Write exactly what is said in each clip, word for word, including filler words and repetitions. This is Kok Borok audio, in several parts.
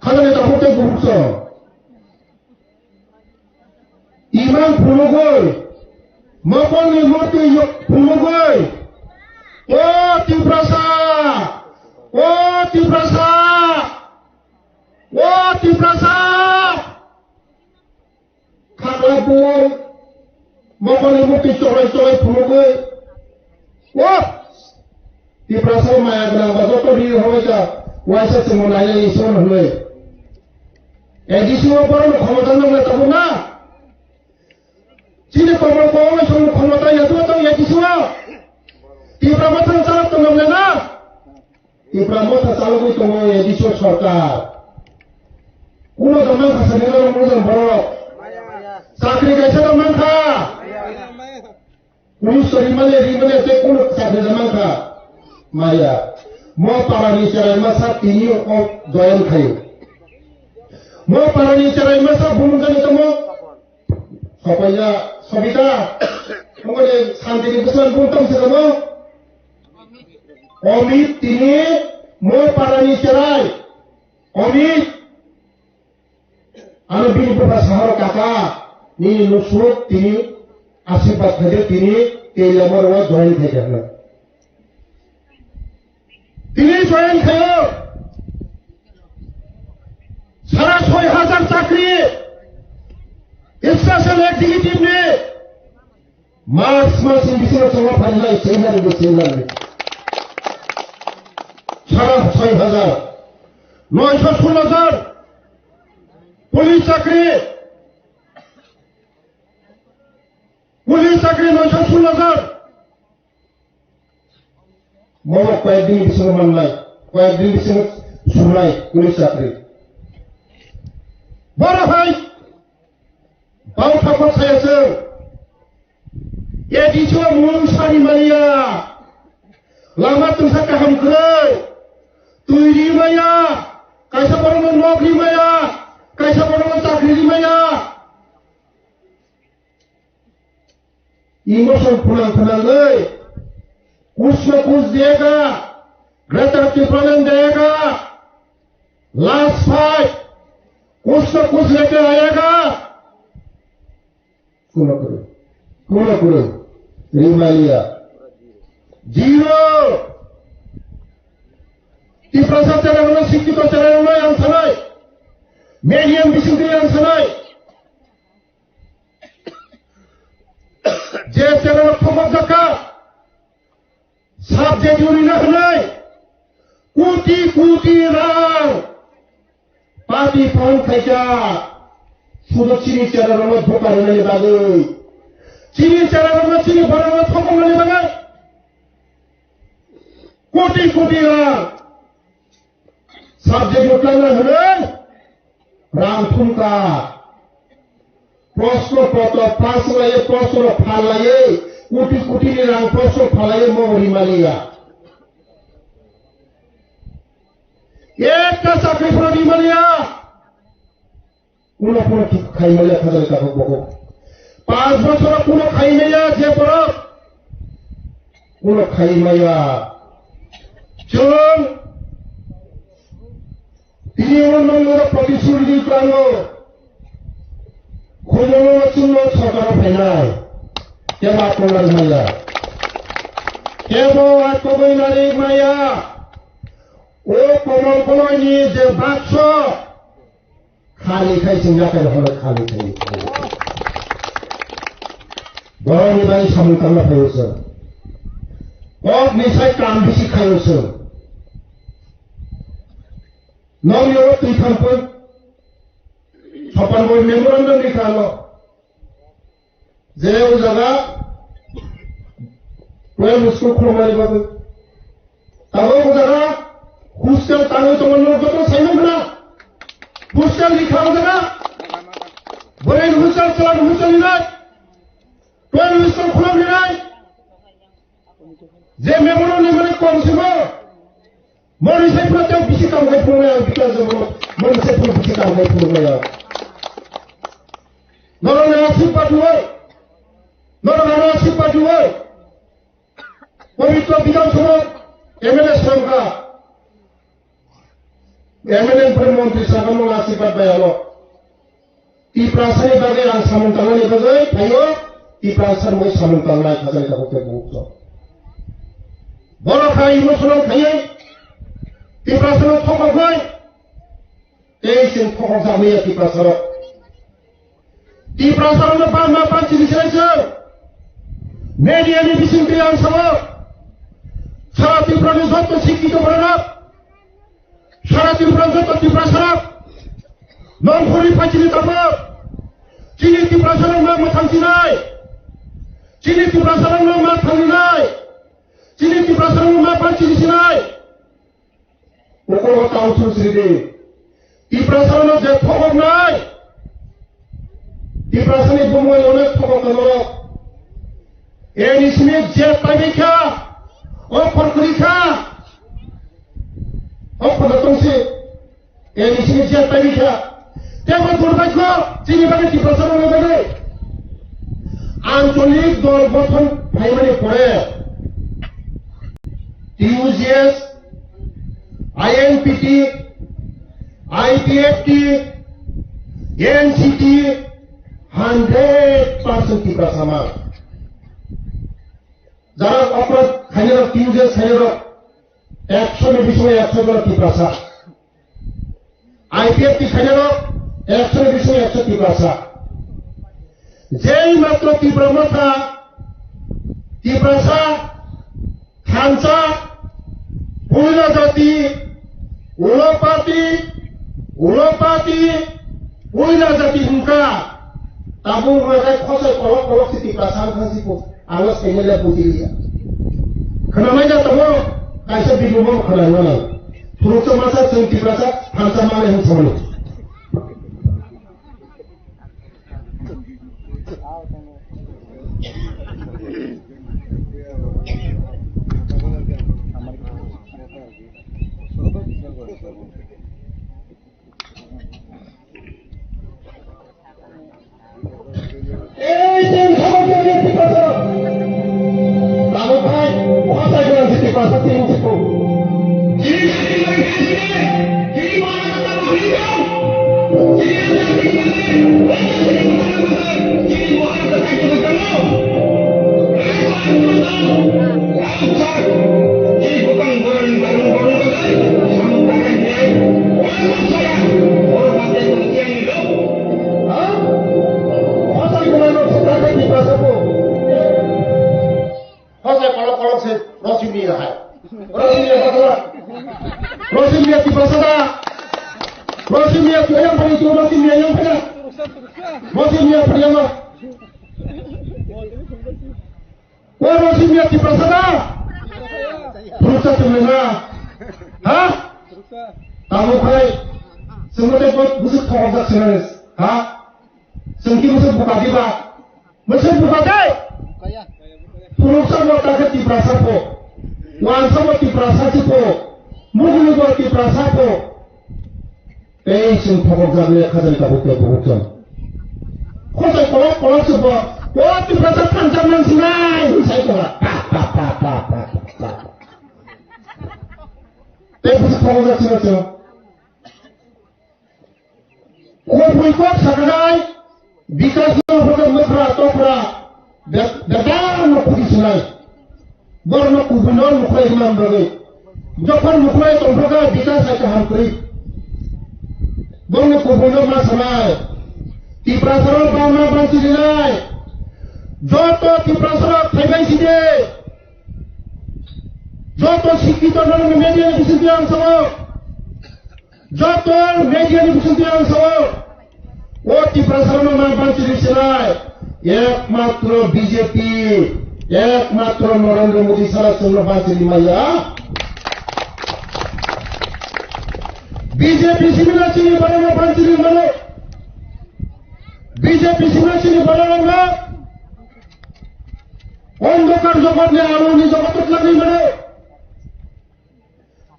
Khajani takhuk tei bukhuk song. Imang phunugwi, mokolni murti phunugwi, o Tiprasa, o Tiprasa, o Tiprasa! Khakla buwai, mokolni mukti cholai cholai phunugwi. O! Tiprasa maya gwnang ba joto ri hwnwi kha, waisa chwngno nainani Iswar hwnwi. A D C o borokno khomota nangna tabuk na? Chini Komol Kowal songni khomota ya tabuk tong A D C o? Tipra Motha chalok tong nangna na? Tipra Motha chalogwi tongo A D C o sorkar. Kuno da mankha sani rok mujang borok. Chakri kaisa da mankha. Police sorry male ri male te kuno chakri da mankha. Maya. Mo parani cherai masa tini o join khayo. Mo parani cherai masa bumungani tomo. Sopaiya, Sobita, mungkani santini bwswng bung tong se tamo? Omit tini mo parani cherai. Omit. Ano bini bupha saharo kaka, nini nusuk tini asirbat khaide tini tei lamoro join khaide hwnwi. Tini join khayo sara soi hajar chakri, special executive ni mas mas ni bisingo chwngno phainai senglar ni senglar ni sara soi hajar noisho sullo jon police chakri, police chakri noisho sullo jon. Mono koyekdin bisingo mannai, koyekdin bisingo surnai police chakri. Boro hai bau thapok saya chwng. A D C o mung sani maliya. Lama tungsa kaham kwrwi. Twi ri maya. Kaisa borokno nok ri maya. Kaisa borokno chakri ri maya. Emotion phunang phunangwi, kuch na kuch dega, Greater Tipraland dega, last fight, kuch na kuch leke aayega. Kuno kuru, kuno kuru, Rimaliya. Zero. Tiprasa channel no, sikito channel no yang sanai. Medium bisingtwi yang sanai. Je channel thokjak kha, subject unina hwnwi koti koti rang party fund khaikha, sudo chini channel rokno bokar rwnani bagwi, chini channel rokno chini borokno thokmani bagwi koti koti rang. Subject no twlangna hwnwi rang thumkha. Proshno potro pass laiwi, proshno phalaiwi, koti koti ni rang proshno phalaiwi mo rimaliya. Ekta chakri phano rimaliya. Kuno kuno thik khai maya khajani takhuk bokuk. Panch bochoro kuno khai maya je borok. Kuno khai maya. Chwng tini uno nang oro protisruti di plango. Khumolo chwngno sorkaro phainai. Kebo akolnari maya. Kebo akogwi nari maya. O Komol Koloini je bakso. Khali khai chwng yakai horo khali khai. Borokni bai samung tangna phaio chwng. Kokni sai kam bisi khaio chwng. Nokni o twi thampui. Sopan boi memorandum ni kalo. Je o jaga primary school khulumani bagwi. Tabuk o jaga hostel tangwi tongmani joto saimang khna. Hostel ni kha o jaga. Boreni hostel, chwlani hostel ni nai. Primary school khulum ni nai. Je memorandum ni mane kom simo. Mori sai phano tei bisi kam khai phunuknai ang, bikar jabo mori sai phano bisi kam khai phunuknai ang. Norok nang asirpad rwoi, norok nang asirpad rwoi. Pabitra Bidhan Sabha M L A swrwngkha. M L A pore montri sagamung asirwad bai ano. Tiprasani bagwi ang samung tangnani bagwi phaio, Tiprasani bagwi samung tangnai khajani tabuk tei buhuk tong. Borok hai emotional khaiwi Tiprasano thokoknai, tei chwng thokokjak manya Tiprasarok. Tiprasarokno bangma panchini sinai chwng. Media ni bisingtwi ang sao, sara Tripura ni joto sikito bororok, sara Tripura joto Tiprasarok, nongkhorwi paichini tabuk. Chini Tiprasarokno ma mwthang sinai. Chini Tiprasarokno ma thanglinai. Chini Tiprasarokno ma panchini sinai. Ukologo tau chusridi. Tiprasarokno je thokoknai. Tiprasani bumungni onek thokok tongo. Eni simi je paibikha. O khorkuri kha. O khorna tongsi. Eni simi je paibikha. Tebo durbaikho chini bagwi Tiprasarokni bagwi. Ancholik dol gothon phaimani pore T U J S, I N P T, I P F T, N C T, hundred percent Tiprasa ma. Jara oprod khainarok, T U J S khainarok, ekshoni bisingo ekshon jora Tiprasa. I P F T khainarok, ekshoni bisingo ekshon Tiprasa. Jei matro Tipra Motha, Tiprasa, Thansa, Puila Jati, Ulo Party, Ulo Party, Puila Jati hwnka. Tabuk rwkhe khosai kolok kolok si Tiprasa wngkha si po. Alo saimanya bujiliya. Khwnamai da tongo, kaisa video bo khwnai mano. Phuruksa masa chwng Tiprasa, Thansa manai hwn samani. Ei, chini khobor khe Tiprasa. Tabuk phai, khosai gwnang si Tiprasa chini chikung. Ha? Khosai gwnang no sukha khe Tiprasa bo. Khosai kolok kolok se Rosi Miya hai. Rosi Miya bakla. Rosi Miya Tiprasa da. Rosi Miya tu yang paling tu Rosi Miya yang pada. Rosi Miya pada yang. Wah, Rosi Miya Tiprasa da. Puruksa tu mana? Ha? Tamu kai. Semua teh buat busuk thok jak senaris. Ha? Sengki busuk buka diba. Mese buka dai. Puruksa mo ta khe Tiprasa po. Wansa mo Tiprasa si po. Mugulu mo Tiprasa po. Tei sing phokok jak le khajai tabuk tei buhuk chong. Khosai kolok kolok se po. O Tiprasa thansa man sinai. Sai kola. Pa, pa, pa, pa, pa, pa. Tei busi phokok jak sinai chong. Khopui kok saknai, Bikas no hwnkhe mwkhra tokra, be-, bedar no khuti sinai. Borok no kubui no nukhrai hwnna bagwi. Jokhon nukhrai tongphaka Bikas hai kaham kwrwi. Borok no kubui no ma sanai. Tiprasa rok bangma bangsi rinai. Joto Tiprasa rok thaibai sidi. Joto sikito no media ni bisingtwi ang sao. Joto media ni bisingtwi ang sao, o Tiprasa no nang panchiri sinai, ekmatro B J P, ekmatro Narendra Modi sara chwngno panchiri maya. B J P simila chini barano panchiri mano. B J P simila chini barano na. Ondokar jogotni aloni jogot twlangwi mano.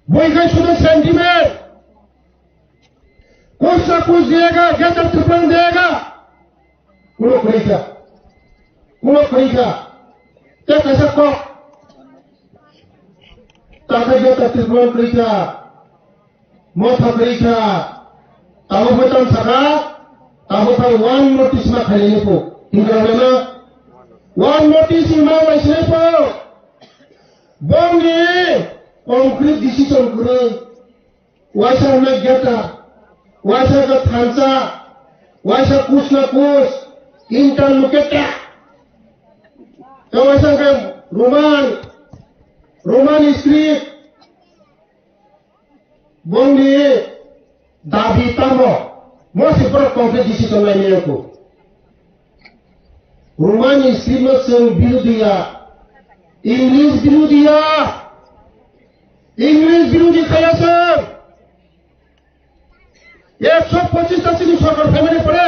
Bui khai sudo sentiment. Kuch na kuch diyega, Greater Tripura diyega. Kuno khorika. Kuno khorika. Te kaisa kok. Takai Greater Tripura khorika. Motha kwrwi kha, tabuk bo tang sakha, tabuk kha one notice ma khailai po. Hingra na? One notice ma lai sinai po. Bongni concrete decision kwrwi. Waisa hwnwi geta, waisa khe thansa, waisa kus na kus, interlocutor. Tei waisa khe Roman, Roman script. Bongni dabi tamo, mo se borok concrete decision lainai ya kho. Roman script no chwng birodhi ya, English birodhi ya, English birodhi khaya chwng. Ekso pochis ta chini sorkar phaimani pore,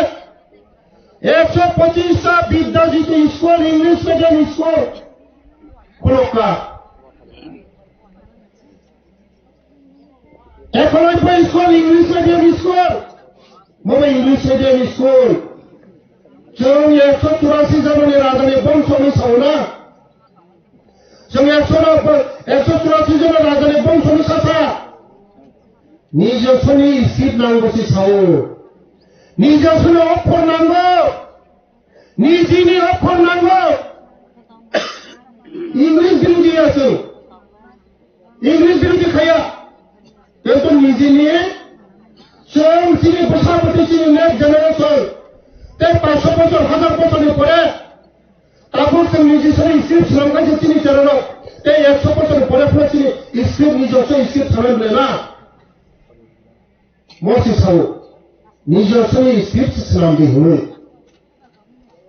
ekso pochis ta Bidya Jyoti school, English medium school khulokha. Ekologbo school, English medium school. Mobo English medium school. Chwng ekso churasi jononi rajani bongso ni sauna. Chwng ekso no, ekso churasi jona rajani bongso ni sasa. Nijosoni script nango si sao. Nijosoni okhor nango. Nijini okhor nango. English birodhi ya chwng. English birodhi khaya. Kintu nijini chwng chini bwsa bwtwi chini next generation. Tei paanso bochor, hazar bochorni pore tabuk chwng nijisoni script swnam khaisa chini cherairok. Tei ekso bochorni pore phano chini script nijosoni script swnam le na. Mo se sao, nijosoni script swnam di hwnwi.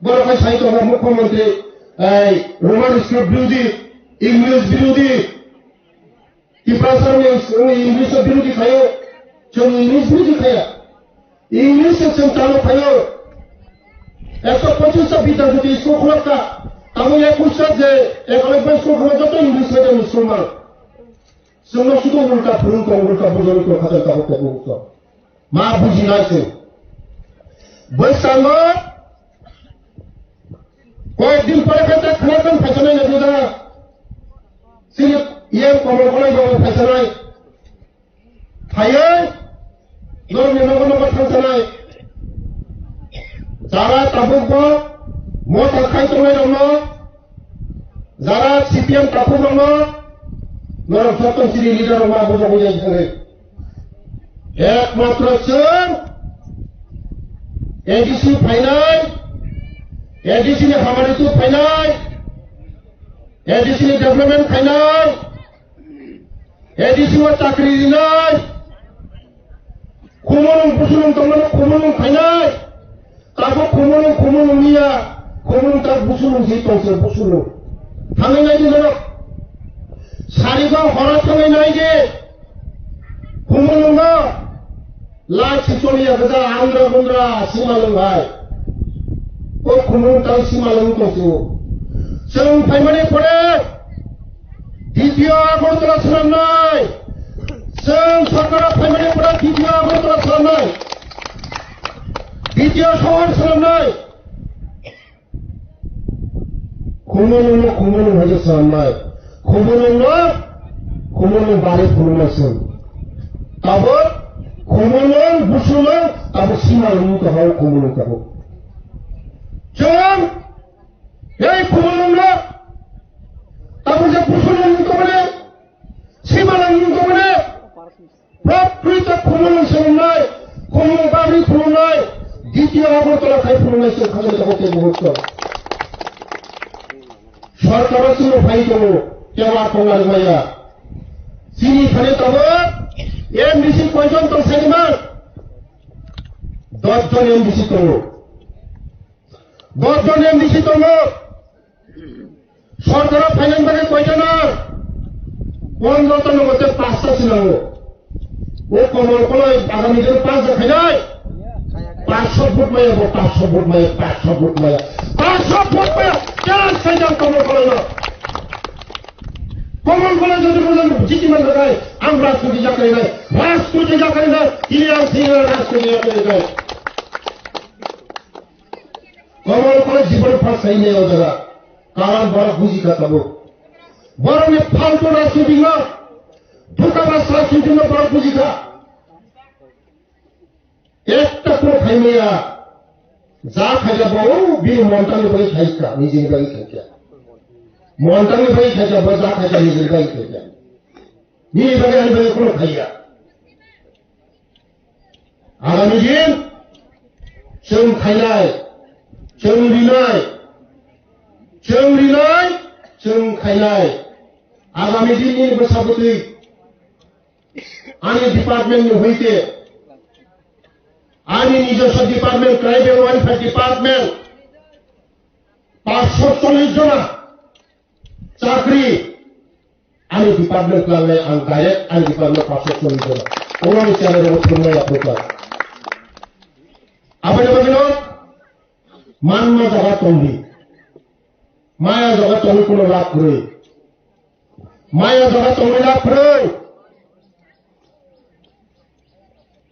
Borok hai sai tongo mukhyamantri, ei, Roman script birodhi, English birodhi, Tiprasa ni English birodhi khayo, chwng English birodhi khaya. English se chwng chalo khayo. Ekso pochis ta Bidya Jyoti school khulokha, tamo ekush ta je ekologbo school khulok joto English medium school ma. Chwngno sudo ulta phwrwng tong, ulta bujor tong, khatar tabuk tabuk tong. Ma bujinai se. Bwskango koyek din pore khe ta khwlaikhwlai phaisanai na buda. Chini E M Komol Kolai babu phaisanai. Phaiwi norokni nogo nogo thangsanai. Jara tabukbo motha khai tongnairokno, jara C P M taphukrokno, norok joto chini leader rok ma bujok bujai thangwi. Ekmatro chwng A D C phainai, A D C ni hamari tu phainai, A D C ni development phainai, A D C o chakri rinai, khumulwng busulwng tongmani khumulwng khainai, tabuk khumulwng khumulwng niya, khumulwng tak busulwng si tongse busulwng. Thangwi naidi norok, sarigo horo thangwi naidi, khumulwng no. Lai chichoni ya kata andra gundra sima lung hai. O khumung tang sima lung tong su. Chwng phaimani pore D T O Agartala swnamnai. Chwng sorkar phaimani pore D T O Agartala swnamnai. D T O sohor swnamnai. Khumulwngno khumulwng hai khe swnamnai. Khumulwngno khumulwng bari phunuknai chwng. Tabuk khumulwng busulwng tabuk simalwng wngkha o khumulwng tabuk. Chwng ei khumulwngno tabuk je busulwng wngkha mani, simalwng wngkha mani, Prakrito khumulwng swnamnai, khumulwng bagwi khumulwnai, D T O Agartala khai khumulwnai chwng khajak jago tei muhurto. Sorkaro chwngno phai tongo, tei wa kongna rwmaya. Chini thani tongo M D C koijon tong sani man? Dosh jon M D C tongo. Dosh jon M D C tongo. Sorkaro phainani bagwi koita nang? Pondro ta nang, tei pasta se nango. O Komol Koloi agami dino pas da khainai. Paanso vote maya bo, paanso vote maya, paanso vote maya. Paanso vote maya. Challenge khaijak Komol Koloi no. Komol Koloi jodi bojan jiti man khainai, ang rajniti jak khainai, rajniti jak khainai, tini ang tini rajniti jak khainai. Komol Koloi jibon phal sai nai o jaga. Karon borok buji kha tabuk. Borokni phaltu rajniti no, dhokabaj rajniti no borok buji kha. Khaimaya, ja khaja bo, bini montangni bagwi khaikha, nijini bagwi khaikha. Montangni bagwi khaikha, bo ja khaikha, nijini bagwi khaikha. Nini bagwi ani bagwi kheno khaiya. Agami din, chwng khainai, chwng rinai, chwng rinai, chwng khainai. Agami din nini bwsa bwtwi, ani department ni hoite, ani nijoswo department, tribal welfare department, paanch sho chollish jona chakri, ani department klangnai ang direct ani department paanch sho chollish jona. Omo ni channel o thumnai yapru kha. Aboni bagwi no manma jaga tongdi. Maya jaga tongwi kuno lab kwrwi. Maya jaga tongwi lab kwrwi.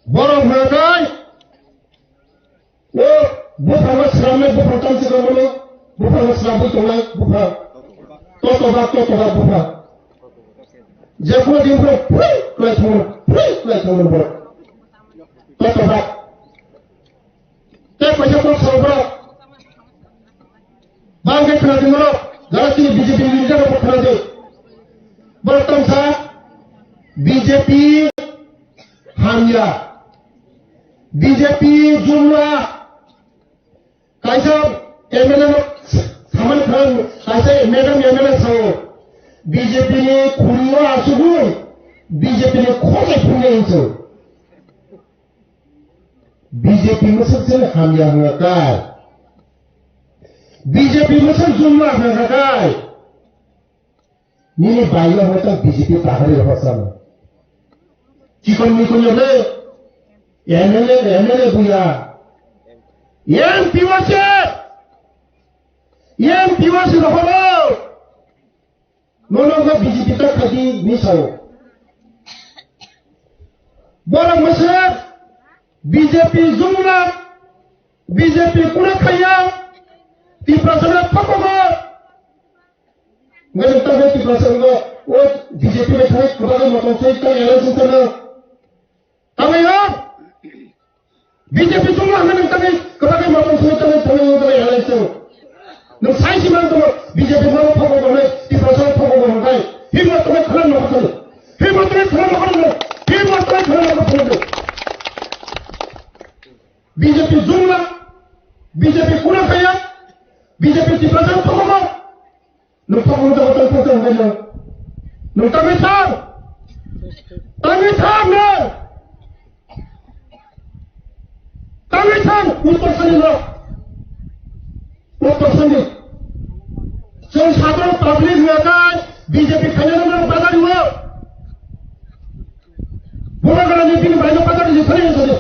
Borok hwnakai, o buphangno swnamnai, buphang tamsi tongmani, buphangno swnamwi tongnai, buphang. Totobak, totobak buphang. Jephuru din borok phui klai thangmani, phui klai thangmani borok. Totobak. Tei kaisa kok sao borok. Bangkhe khwnadi norok, jara chini B J P leader rok khwnadi. Borok tongsa B J P hamya, B J P jumla, kaisa M L A no samani khwrang, kaisa madam M L A sao, B J P ni khuri o asugwi B J P ni khornai phungnai hinwi sao. B J P mwswk se hamya hwnga kai. B J P mwswk jumla hwnga kai. Nini baila hwnga ta B J P tahari rwkha chano. Chikon mikon ya le. M L A, M L A buya. M P wase. M P wase rwkha. Nono wngkha B J P ta khaidi hinwi sao. Borok mwswk B J P jumla, B J P kuna khaiya, Tiprasa no phakogo. Ngai ta Tiprasa no o B J P bai thai kwbangma motom soi ta alliance wngkha no. Tangwi o B J P chungma hwnwi nang tangwi kwbangma motom soi tangwi tangwi o tangwi halai chwng. Nwng sai si man tongo B J P no phago tongnai, Tiprasa phago tongnai. Himma tongwi khwlai no tongwi. Himma tongwi khwlai no tongwi. Himma tongwi khwlai no tongwi. B J P jumla, B J P kuna khaya, B J P Tiprasa phago. Nwng tok nwng jaga tang tang tang tang. Nwng tangwi thang. Tangwi thang nwng. Tangwi thang. Uttor sani no. Uttor sani. Chwng sadharon public hwnkha B J P khainai no bazar o. Bubagrani bini baino patar di sari sari.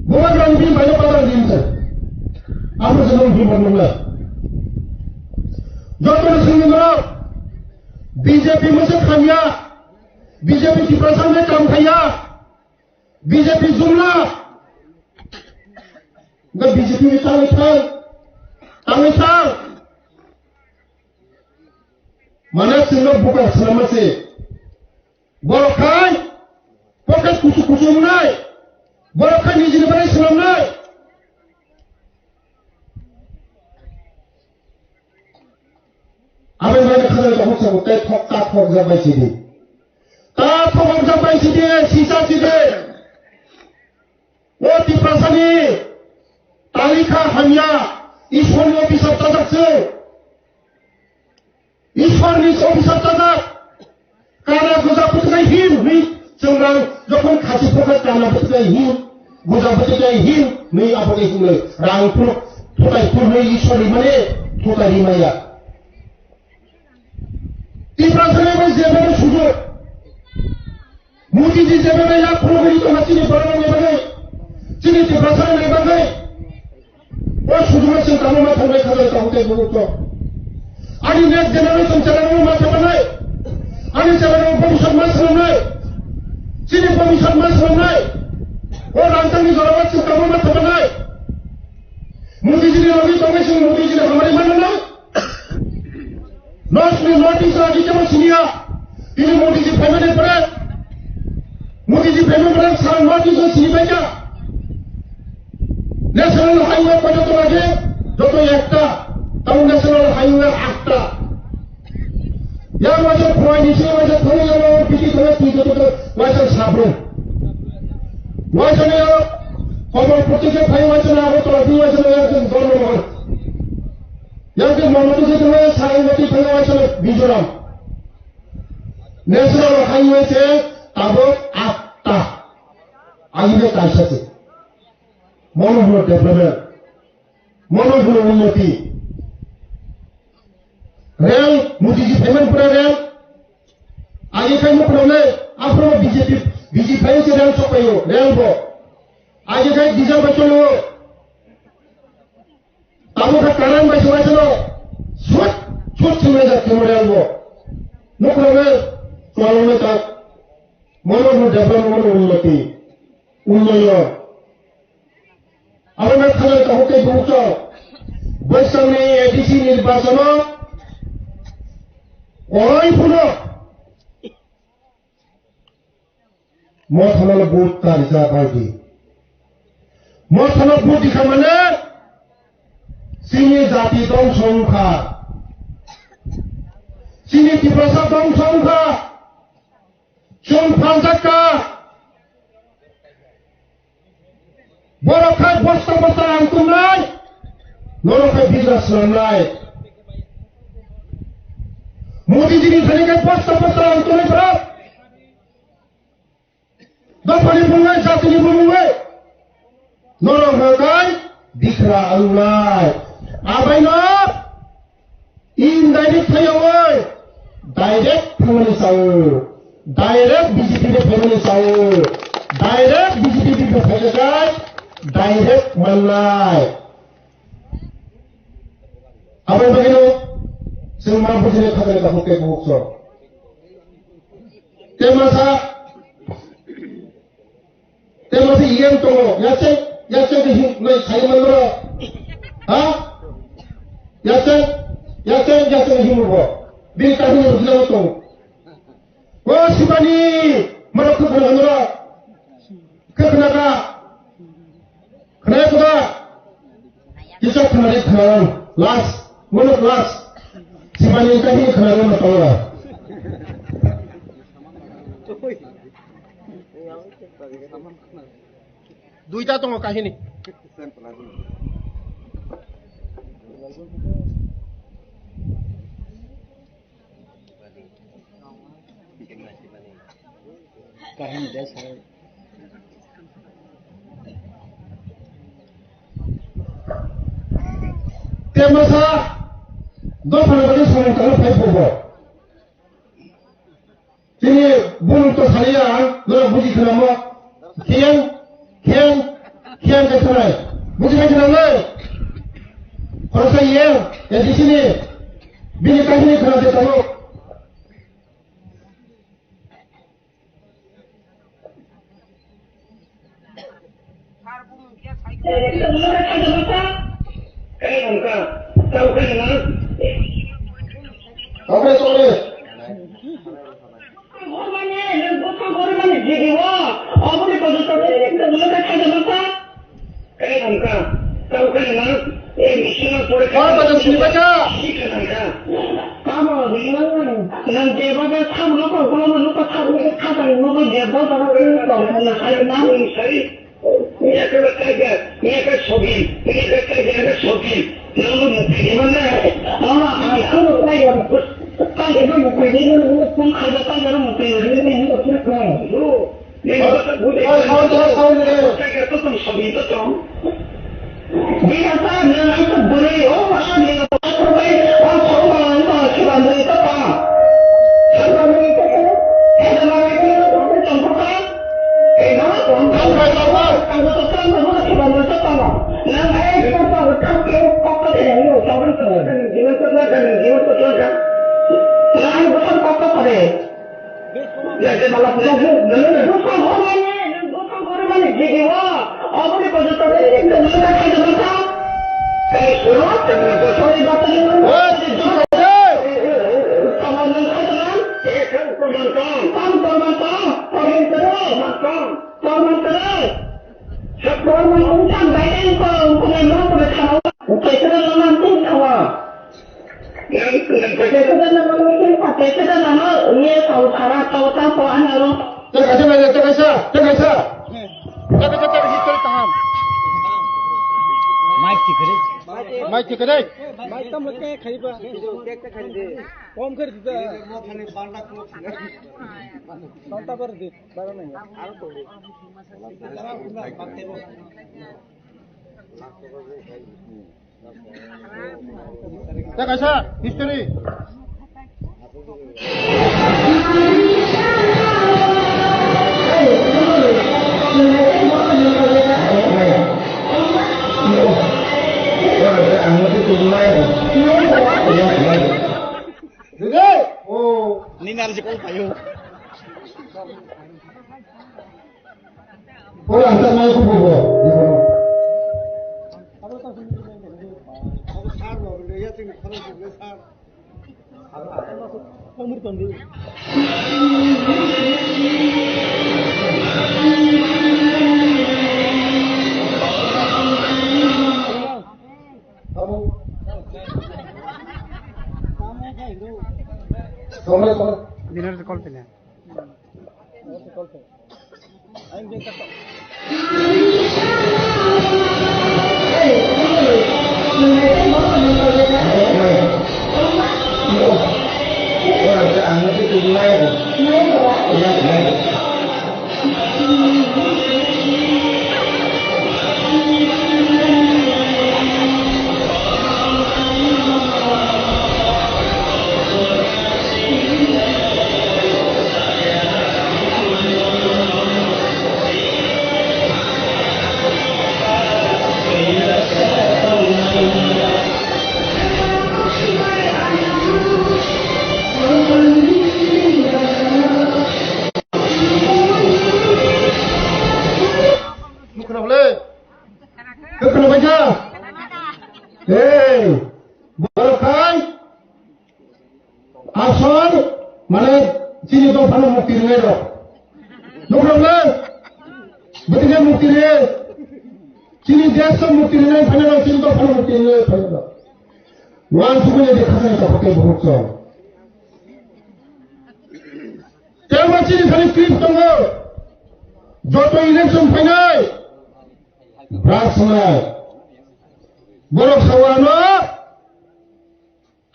Bubagrani bini baino patar di sari. Amo se nong himor nong lai. Joto ni sini nong. B J P mese khanya. B J P Tiprasa ne kam khaya. B J P jumla. Ga B J P ni tangwi thang. Tangwi thang. Mane sino buka sila mase. Borok khai pocket kuchuk kuchuk wngnai. Borok khai nijini bagwi swnamnai. Aboni bagwi khajak tongo sabo tei thok ta thok jak bai sidi. Ta thok jak bai sidi, sisa sidi. O Tiprasani talikha hamya, Ishwarni officer tajak se. Ishwarni officer tajak. Kana guja bwtwknai hin hwnwi chwng rang jokhon khasi phokha kana bwtwknai hin, guja bwtwknai hin hwnwi abo tei hwnwi rang phuru thutai phuru hwnwi Ishwar rimani thutai rimaya. Tiprasani bai jebere sujok. Modi ji jebere yak phuru hwnwi tongma chini borok ni bagwi. Chini Tiprasani bagwi. O sujuma chwng tamo ma thangbai kha jai tongo tei bubuto. Ani next generation chwla rok ma thangbai. Ani chwla rok bhobishyot ma swnamnai. Chini bhobishyot ma swnamnai. O rangchakni jorao chwng tamo ma thangbai. Modi jini logi tongwi chwng Modi jini hamari mananai. North ni North East ragi kebo siniya. Tini Modi ji phaimani pore. Modi ji phaimani pore sara North East sini baikha. National highway koito tong age? Joto ekta. Tamo national highway atta. Yang waisa phai ni se waisa thani yang biti thani twi joto waisa sabro. Waisa ne yang Komalpur theke phai waisa na Agartala, bi waisa ne yang ke Dharmanagar. Yang ke Mohammadpur theke waisa Saimati phai waisa ne Mizoram. National highway se tabok atta. Agi be kaisa se. Mono hwno development, mono hwno unnoti. Rail, Modi ji phaimani pore rail. Agi khai nukho le, aphuru B J P, B J P phai se rail sok phaio, rail bo. Agi khai diesel bai cholo. Tamo kha current bai se waisa no. Sut, sut sung le jak kemo rail bo. Nukho le, chwalo le tak. Mono hwno development, mono unnoti. Unnoyon. Abo wngkha khajak tabuk tei bubuksong. Bwswkni A D C nirbachono kwrwi phano mothano vote ta rijak bai di. Mothano vote rikha mane chini jati dongso wngkha. Chini Tiprasa dongso wngkha. Chwng phaljakha. Borok khai bosta bosta rang tongnai, norok khai business swnamnai. Modi jini thani khai bosta bosta rang tongnai borok. Dophani bumung hai, jatini bumung hai. Norok hwnkhai bikra wngnai. Abaino indirect phaiyawi direct thangmani sao. Direct B J P de phaimani sao. Direct B J P de phaijakhai direct mannai. Aboni bagwino chwng ma bujinai khatani takhuk tei bukhuk song. Tei masa Tei masa iyang tongo, yaseng, yaseng ke him, nai khai man bro. Ha? Yaseng, yaseng, yaseng him bro. Bini kahini rwgwlamo tongo. O Sibani, mano khe khna nora. Khe khna ka. Khna ka. Kisa khna ri khna. Last, one of last. Sibani kahini khna nora tongo. Duita tongo kahini. Kahini de sir. Temasa, dophani bagwi samung tangna phai phubo. Chini bumung to saliya, norok buji khwnamo. Khiyang, khiyang, khiyang khe khwnai. Buji khai khwnam le. Khoroksa iyang, ya di sini. Bini kahini khwna de tamo. Oke, sorry. Tamo, nang jeba be tham no ko, gulo no ko tham no ko, tham no ko, jeba be tham no ko, tham no ko. Miya khe ba tiger, miya khe sogin, miya khe tiger khe sogin. Nang bo mukti di mana? Ama, ang khe tiger, tiger bo mukti di, nang bo kum khaja tiger bo mukti di, nang bo mukti di. Nang bo khe budi. Tiger to tong, sogin to tong. Bini sa nang ang khe bwrwi, o ma ang ni. Teka, teka, teka, teka, teka, teka. Teka, teka, teka, history kaham. Mic thik khe de. Mic thik khe de. Mic tamo khe khaiba. Kom khe di da. Santa bar di. Bara nai. Teka sa history. Nini harus sekolah payu. Ora, ang tanai ko bobo. Dinner call pila. Nukhwrang le. Nukhwrang baikha. Hey, borok khai. Asol, mane, chini dophano mukti rinai rok. Nukhwrang le. Bwtwkhe mukti rinai. Chini desh mukti rinai phainai rok, chini dophano mukti rinai phainai rok. Wan sugule de khasai ta khote buhuk chong. Tebo chini khani clip tongo. Joto election phainai. Brak sunai. Borok sawano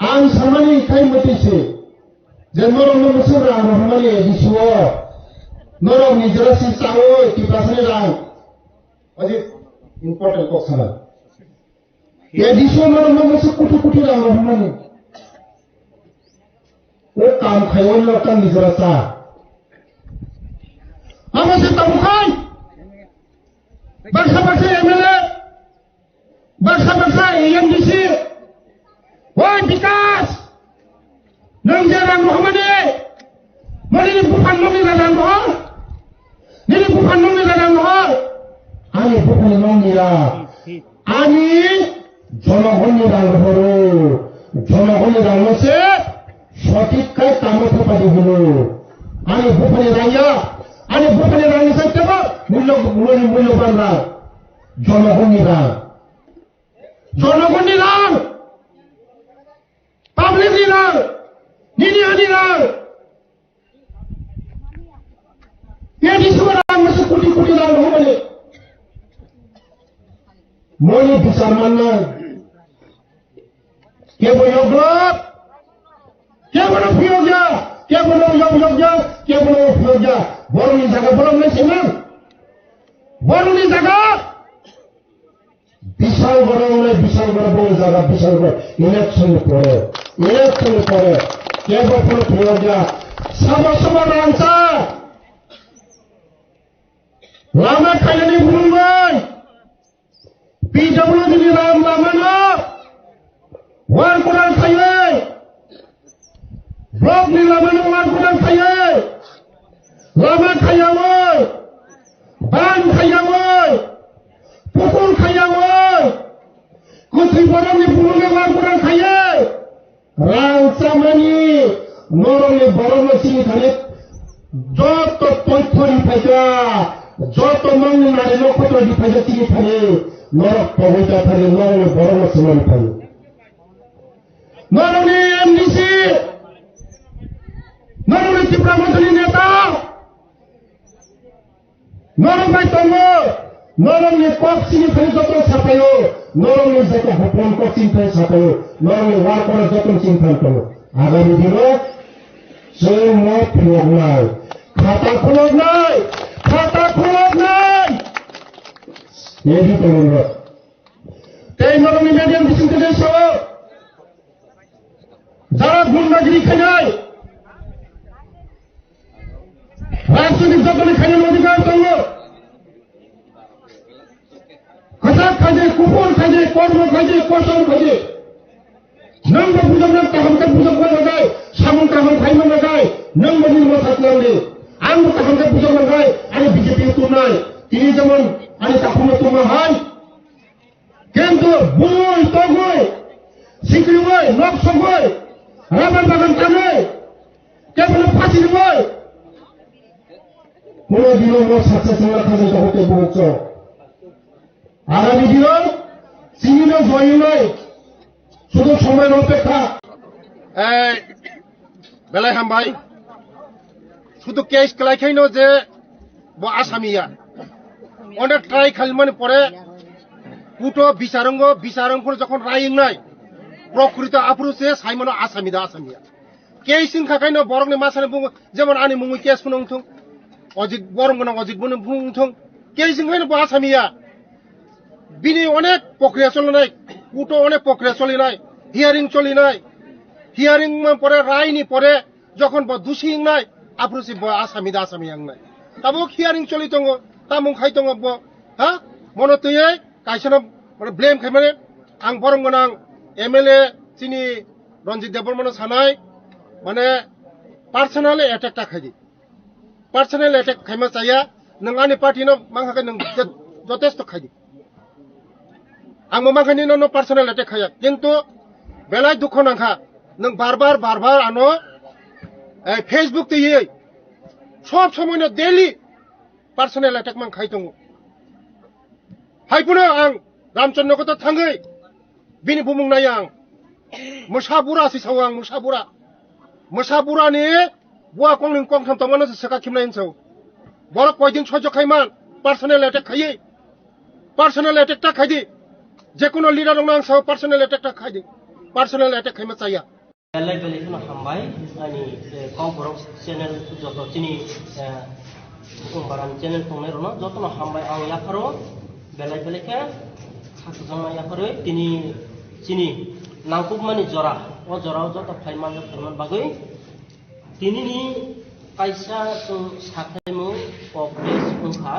ang samani khai mati se. Je norok no musu rang rohmani A D C o. Norok ni jora si chawi Tiprasani rang. Oji important kok sana. A D C o norok no musu kutu kutu rang rohmani. O kam khai o norok tang ni jora sa. Amo se tabu khai. Baksa baksa M L A. Baksa baksa A M D C, oi Bikas, nwng je rang rohormani, mo nini buphan nokni rang rohor, nini buphan nokni rang rohor, ani buphani nokni rang, ani jonogonni rang rohoro, jonogonni rang no se sothik khai tamo thepadi hino, ani buphani rang ya, ani buphani rang ni sai tebo mulyo, mulyo, mulyoban rang. Jonogonni rang. Jonogonni rang. Public ni rang. Nini ani rang. Nini suwa rang masa kuti kuti rang rohormani. Moni bichar manna. Kebo yokjak, kebo no phiyokya, kebo no yokjak, kebo no phiyokya. Borokni jaga borok nai sima. Borokni jaga. Bishal borok nai bishal borok borokni jaga bishal borok. Election ni pore, election ni pore. Kebo phano phiyokya. Sabo sabo rangcha. Lama khainani phunuknai. P W D ni ram lamano war kural khaiwi, block ni lamano war kural khaiwi, lama khaiyawi, ban khaiyawi, pukul khaiyawi, kwthwi borokni bumungni war kural khaiwi, rang chamani norokni borokno chini thani joto toithori phaikha. Joto nongni nari no khotro di phaijak tini thani, norok pogwi ta thani, norokni borokno swnam thani. Norokni M D C, norokni Tipra Mothani neta, norok bai tongo, norokni kok chini thani joto sapaio, norokni joto hopon kok chini thani sapaio, norokni worker joto chini thani tongo. Agami dino chwng no phiyoknai, khata khuloknai, khata khuloknai. Edi tongo. Tei norokni media bising tei sao. Jara gundagiri khainai, rajniti jotoni khainani odhikar tongo. Kwchak khaidi, kupur khaidi, kormo khaidi, kosor khaidi. Nwng bo bujak nang kaham khe bujak man nagai, samung kaham khai man nagai, nwng bo nini masa tlang di. Ang bo kaham khe bujak man nagai, ani B J P o tubnai. Tini jemon ani takhukno tubma hai. Kintu bui togwi, sikriwi, nok sogwi, rabar bagan tanwi, kebono phasi rwi, kuno dino nok success wngna thangwi tongo tei buhukchok. Agami dino chinino joyungnai, sudu somoino opekha. Ei, belai hambai. Sudu case kwlai khaino je bo Asami ya. Onek try khalimani pore kuto bicharongo, bicharon phuru jokhon rai wngnai, prokrito aphuru se saimano Asami da Asami ya. Case wngkha khaino borokni masani bungo, jemon ani mungwi case phano wngthung, Ojit, borom gwnang Ojit bono wngthung, case wngkhaino bo Asami ya. Bini onek pokriya cholinai, kuto onek pokriya cholinai, hearing cholinai, hearing man pore, raini pore, jokhon bo dusi wngnai, aphuru se bo Asami da Asami wngnai. Tabuk hearing choli tongo, tamung khai tongo bo, ha? Mono twiwi kaisano, mane, blame khai mane, ang borom gwnang M L A chini Ranjit Debbarmano sanai, mane, personally attack ta khaidi. Personal attack khaima chaya, nwng ani party no mankha khe nwng je-, jotesto khaidi. Ang bo mankha nini no personal attack khaya, kintu belai dukho nangkha, nwng bar bar, bar bar ano, eh, Facebook twiwi sob somoi no daily personal attack man khai tongo. Hai phano ang Ramchandra Nagar thangwi bini bumung nai ang. Mwsa bura si sao ang, mwsa bura. Mwsa bura ni bua kong ning kong tham tongmano se saka khimnai hinso. Borok koidin sojok khai man, personal attack khaiwi. Personal attack ta khaidi. Jekono leader rok nang sao personal attack ta khaidi. Personal attack khaima chaya. Belai belai kheno hambai, ani, eh, Kokborok channel joto chini, eh, Bukung Baran channel tongnai rokno jotono hambai ang yapharo, belai belai khe khakchangma yapharwi tini chini nangkukmani jora, o jorao joto phai manjak phaiman bagwi tinini kaisa chwng sakhlaimung kok res wngkha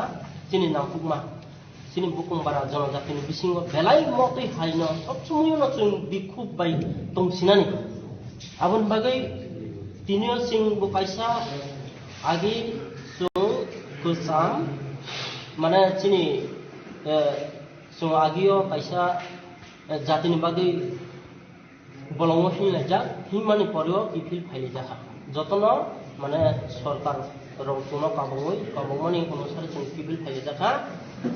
chini nangkukma. Chini Bukung Bara jonojatini bisingo belai motwi haino sob somoyono chwng bikhuk bai tongsinani. Aboni bagwi tinio chwng bo kaisa agi chwng kwcham, mane chini, eh, chwng agio kaisa, eh, jatini bagwi bolongo hinlaijak, hinmani poreo kiphil phailaijakha. Jotono, mane, sorkar rok chwngno kabangwi, kabangmani onusare chwng kiphil phailaijakha.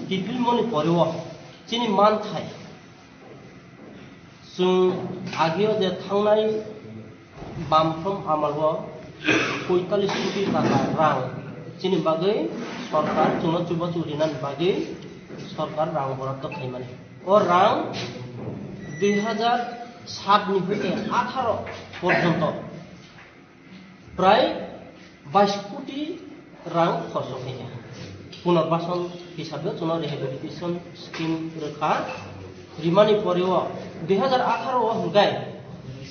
Kiphilmani poreo chini manthai, chwng agio je thangnai bamphrom amalo poitalis koti taka rang chini bagwi sorkar chwngno chubachu rinani bagwi sorkar rang boraddo khaimani. O rang dui hajar sat ni hoite atharo porjonto prai bais koti rang khorcho khaikha. Punarbasan hisabe chwngno rehabilitation scheme rwkha. Rimani poreo dui hajar atharo o hwnkhe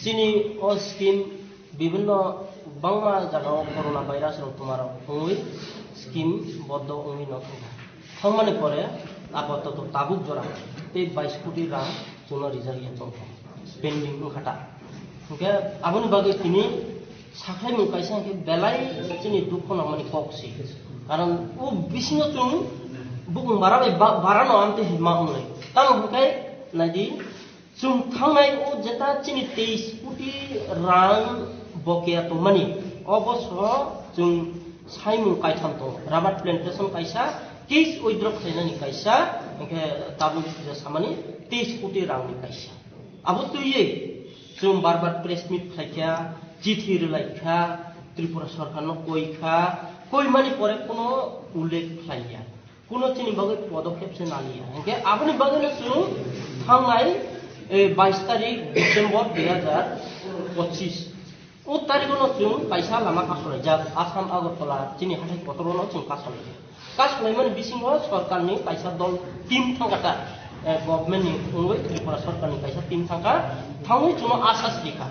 chini o scheme bibhinno bangma jagao corona virus rok twmarok wngwi scheme boddo wngwi no thangkha. Thangmani pore apatoto tabuk jora tei bais koti rang chwngno rijak ya tongkha, pending wngkha ta. Hwnkhe aboni bagwi tini sakhlaimung kaisa hwnkhe belai chini dukho nangmani kok se. Karon o bisingo chwng bukung bara bai ba-, bara no amtwi hinma wngnai. Tamo hwnkhe naidi, chwng thangnai o jeta chini teis koti rang bokeya tongmani, o bosoro chwng saimung kaitham tongo, rubber plantation kaisa, Case withdraw khlainani kaisa, hwnkhe tabuk je samani teis koti rangni kaisa. Abo twiwi chwng bar bar press meet khlaikha, chithi rwlaikha, Tripura sorkarno koikha, koimani pore kuno ullekh khlaiya, kuno chini bagwi podokhep se naliya. Hwnkhe aboni bagwino chwng thangnai, eh, bais tarik December dui hajar pochis. O tarikno chwng kaisa lama kasolaijak, Assam Agartala chini hathai kotorono chwng kasolaijak. Kasolaimani bisingo sorkarni kaisa dol team thangkha ta, eh, government ni wngwi Tripura sorkarni kaisa team thangkha, thangwi chwngno asas rikha,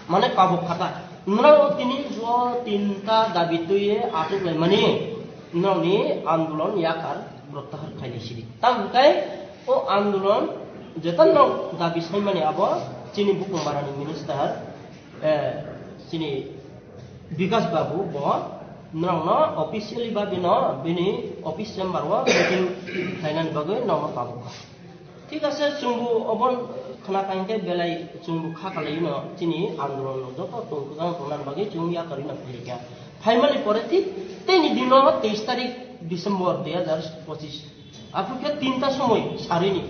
mane kabuk khata. Nrao tini jo tinta dabi twiwi achuk laimani, nrao ni andolon yakar protyahar khailai sidi. Tamo hwnkhe o andolon jetan rok dabi saimani abo chini bukung barani minister, eh, chini Bikas Babu bo nrao no officially ba bino bini office chamber o meeting khlainani bagwi nrao no kabuk kha. Thik ase, chwngbo obo khna kha hwnkhe belai chwngbo kha kalaino chini andolon no joto tongthokjak tongnani bagwi chwng yakarino phaikha. Phaimani pore thik teini dino teis tarik December dui hajar pochis. Aphuru khe tinta somoi sarini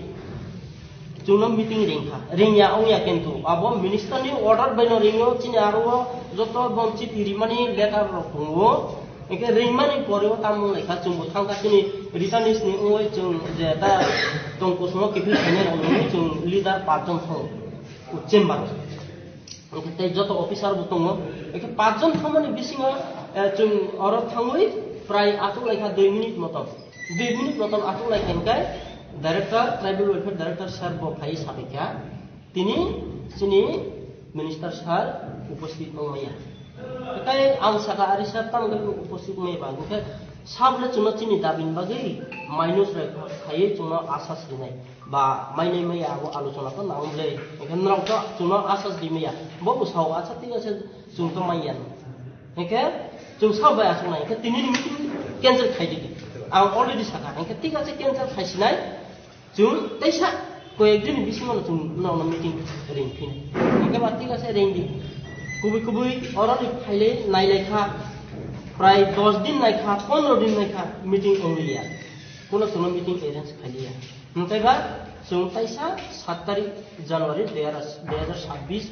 chwngno meeting ringkha, ringya wngya kintu abo minister ni order baino ringyo, chini aro o joto bon chithi rimani letter rok tongo. Hwnkhe ringmani pore o tamo wnglaikha, chwngbo thangkha chini returnees ni wngwi chwng je ta tong kusumo kiphil khainai rok nungwi chwng leader pachjon song chamber o. Hwnkhe tei joto officer bo tongo. Hwnkhe pachjon thangmani bisingo, eh, chwng oro thangwi prai achuk laikha dui minute motom. Dui minute motom achuk laikha hwnkhe director, tribal welfare director sir bo phai sabaikha. Tini chini minister sir uposthit wngmaya. Tei ang saka ari sir tamo khe uposthit wngmaya ba, hwnkhe sable chwngno chini dabini bagwi minus rok khaiwi chwngno asas rinai ba mainai maya abo alochona to nang ble. Hwnkhe norok to chwngno asas rimaya, bo bwsao acha thik ase chwng to manya. Hwnkhe chwng sabo bai achuknai, hwnkhe tini ni meeting cancel khai di. Ang already saka, hwnkhe thik ase cancel khaisinai. Chwng teisa koyek din bisingo no chwng nono meeting ring phino. Hwnkhe ba thik ase ring di. Kubui kubui oro ni phaile nailai kha. Prai dos din nai kha, pondro din nai kha meeting ongliya. Kuno chwngno meeting arrange khailiya. Hwnkhe ba chwng teisa sat tarik January dui hajar sabbish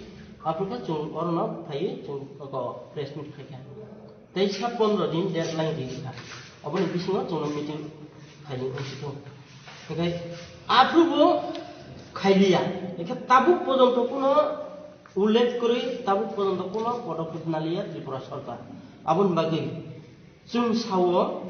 aphuru khe chwng oro no phaiwi chwng oko press meet khaikha. Teisa pondro din deadline ri kha. Oboni bisingo chwngno meeting khaini wngsi thung. Hwnkhe aphuru bo khailiya. Hwnkhe tabuk pojonto kuno ullekh kwrwi, tabuk pojonto kuno podokhep naliya Tripura sorkar. Aboni bagwi chwng sao,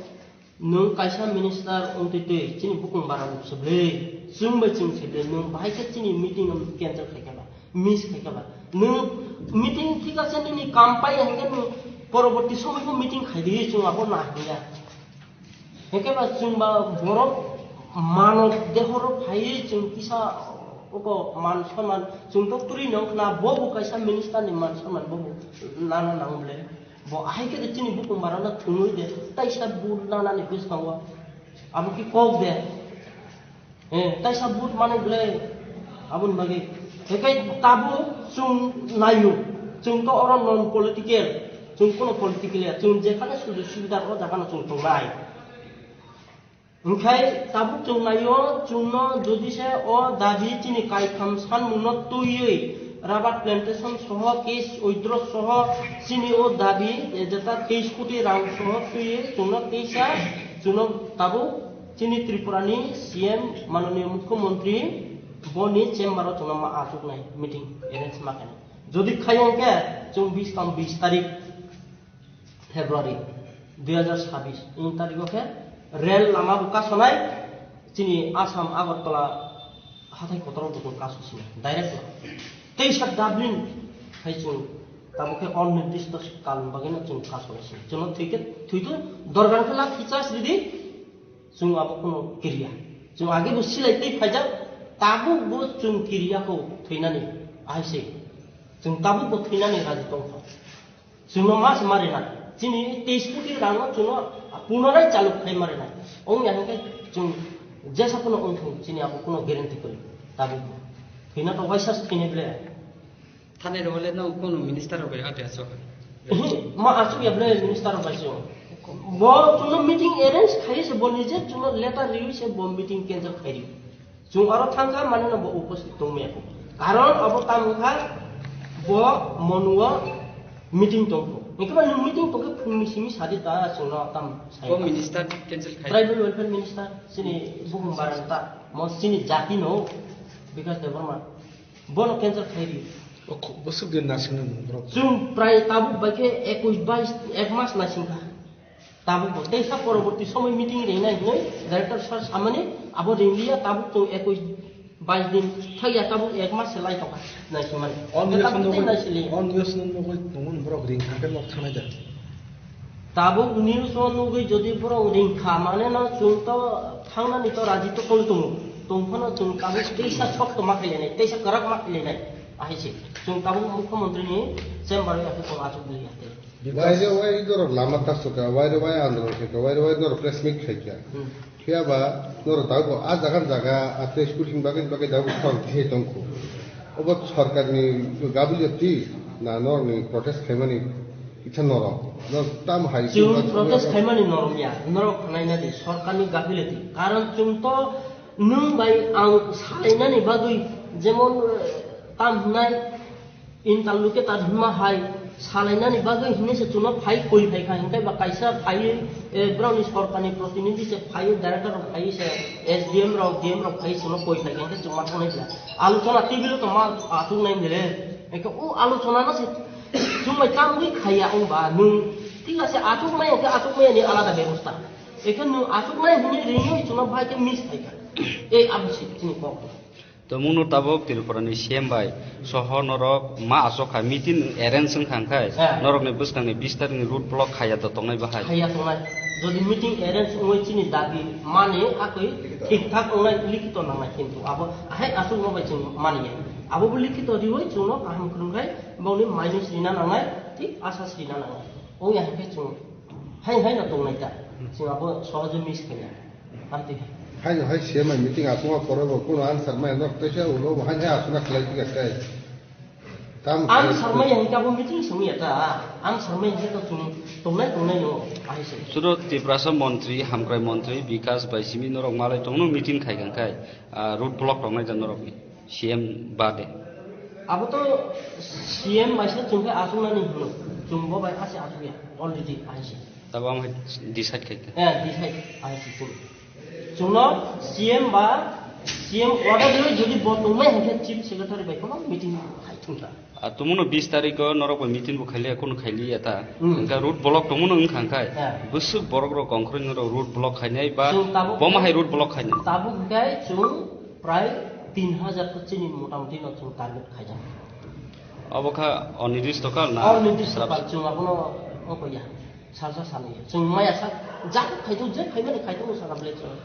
nwng kaisa minister wngtwi twi chini bukung bara luksa bwlwi. Chwng bai chwng se bwlwi, nwng bahai khe chini meeting no cancel khai kha ba, miss khai kha ba. Nwng meeting thik ase nini kam pai hwnkhe nwng poroborti somoibo meeting khai di, chwng abo na hwnya. Hwnkhe ba chwng ba borok mano dehoro phaiwi chwng kisa oko man sonman chwng to kwrwi nong khna, bo bo kaisa minister ni man sonman bo bo nana nang bwle. Bo ahai khe de chini bukung barana thungwi de taisa but nanani bwskango. Abo ki kok de. Eh, taisa but mani bwle aboni bagwi. Hekai tabuk chwng naio. Chwng to oro non political. Chwng kono political ya. Chwng jekhane sujog subidha o jaga no chwng tongnai. Hwnkhe tabuk chwng naio, chwngno jodi se o dabi chini kaitham sanmungno twiwi rubber plantation soho case withdraw soho chini o dabi, eh, jeta teis koti rang soho twiwi chwngno teisa chwngno tabuk chini Tripura ni C M mananiya Mukhyamantri boni chamber o chwngno ma achuknai meeting arrange ma khainai. Jodi khai hwnkhe chwng bis tang bis tarik February dui hajar sabbish, in tariko khe rel lama bo kasonai, chini Assam Agartala hathai kotor o bo kaso sini direct no. Teisa Dublin hai chwng tamo khe onirdisto kalni bagwi no chwng kaso sini. Chwngno thwikhe thwito, dorgan khe la khichas ridi, chwng abo kheno kiriya. Chwng age bo silai twi phaijak, tabuk bo chwng kiriya kho thwinani, ahai se. Chwng tabuk bo thwinani raji tongkha. Chwngno ma se ma rina. Chini teis koti rangno chwngno punorai chaluk khai ma rina. Ongya hwnkhe chwng jesa phano wngthung chini abo kuno guarantee kwrwi. Tabuk thwina to waisa se thwinai ble. Thani rwle no kuno minister rok bai ate aso. Ehe, ma achuk ya ble minister rok bai se. Bo chwngno meeting arrange khai se bo nije chwngno letter riwi se bo meeting cancel khai ri. Chwng aro thangkha mane no bo upasthit tongmaya. Karon abo tamo kha bo monuo meeting tongkho. Hingke ba nwng meeting tongkhe phungni simi sadi ta chwngno tam sai. Bo minister cancel khai. Tribal Welfare Minister sini bukhung barang ta mo sini jati no Bikash Debbarma. Bono cancel khai ri. O khu-, bwswk din naisingno borok. Chwng prai tabuk bai khe ekush bais ek mas naisingkha. Tabuk bo teisa poroborti somoi meeting ringnai hinwi director sir samani abo ringliya tabuk chwng ekush bais din thaiya tabuk ek mas se lai tongkha naisingmani. O news tabuk no tei nugwi, naisili. O news no nugwi tongmani borok ringkha khe nok thanai da. Tabuk news o nugwi jodi borok ringkha mane no chwng to thangnani to raji to kol tongo. Tongphano chwng tabuk teisa sok to ma khailainai, teisa kwrak ma khailainai. Ahai se chwng tabuk mukhyamantri ni chamber o yakhe chwng achuk bili yakhe. Waire wai norok lama tasoka, waire wai andolon khaika, waire wai norok press meet khaika. Hmm. Phiya ba norok dago a jaga jaga a press meeting bagwi bagwi dago khorang tisai tongkho. Obo sorkarni gabiliyati na norokni protest khaimani itha norok. Norok tam hai chwng protest khaimani norok ya, norok khnaina di sorkarni gabiliyati. Karon chwng to nwng bai ang salainani bagwi jemon, eh, tam hwnai Interlocutor hinma hai salainani bagwi hinwi se chwngno phai koi phaikha, hinkhe ba kaisa phaiwi, eh, borokni sorkarni protinidhi se phaiwi, director rok phaiwi se S D M rok, D M rok phaiwi chwngno koi phaikha, hinkhe chwng ma thangnai kha. Alochona table o tongma achuk nai le, hinkhe o alochona no se chwng bai tamwi khaiya wngba nwng thik ase achuk maya hinkhe achuk maya ni alada bebosta. Hinkhe nwng achuk nai hinwi ringwi chwngno bai khe miss phaikha. E abo se chini kok. Tongmungno tabuk Tripura ni C M bai soho norok ma asok kha meeting arrange wngkha hwnkhe, ha, norok ni bwskang ni bis tarik ni road block khaiya to tongnai bahai. Khaiya tongnai. Jodi meeting arrange wngwi chini dabi mani akwi thik thak wngnai likhito nangnai kintu abo ahai aswk no bai chwng mani ya. Abo bo likhito riwi chwngno kaham khwrwngkhai bongni minus rina nangnai thik asas rina nangnai. Wngya hinkhe chwng hai hai no tongnai ta. Chwng abo sohojo miss khaiya. Amtwi. Haino hai C M I meeting aswkma pore bo kuno answer maya norok teisa ulo bo haino hai aswkna khlai tongya tei. Tam Ang khlai sarmai tongya. Hingka bo meeting songya ta. Ang sarmai hingka to chung tongnai tongnai no ahai se. Sudo Tiprasa montri, hamkrai montri, Bikas bai simi norok malai tongno meeting khai kang khai, ah, road block rok nai jan norok ni C M bade. Abo to C M bai se chung khe aswknani hino. Chung bo bai ase aswkya already ahai se. Tabo ang hai decide khai kha. Eh, decide hai si chwng. Chwngno C M ba, C M order rwi jodi bo tongmai hwnkhe Chief Secretary bai kono meeting khai thung ta. Ah, tumuno bis tarikh o norok bai meeting bo khailiya, kono khailiya ta. Hmm. Hwnkhe road block tongmano wngkha hwnkhe. Yeah. Bwswk borok rok kongkhoroi norok road block khainai ba chwng tabuk bomo hai road block khainai. Tabuk hwnkhe chwng prai tin hajar to chini motamoti no chwng target khaijak. Obo kha onirdisto kal na? Onirdisto kal, chwng abono wngkha ya. Salsa salni. Chwng maya sak, jak khaito, je khaimani khaito, wng saka belai chwng.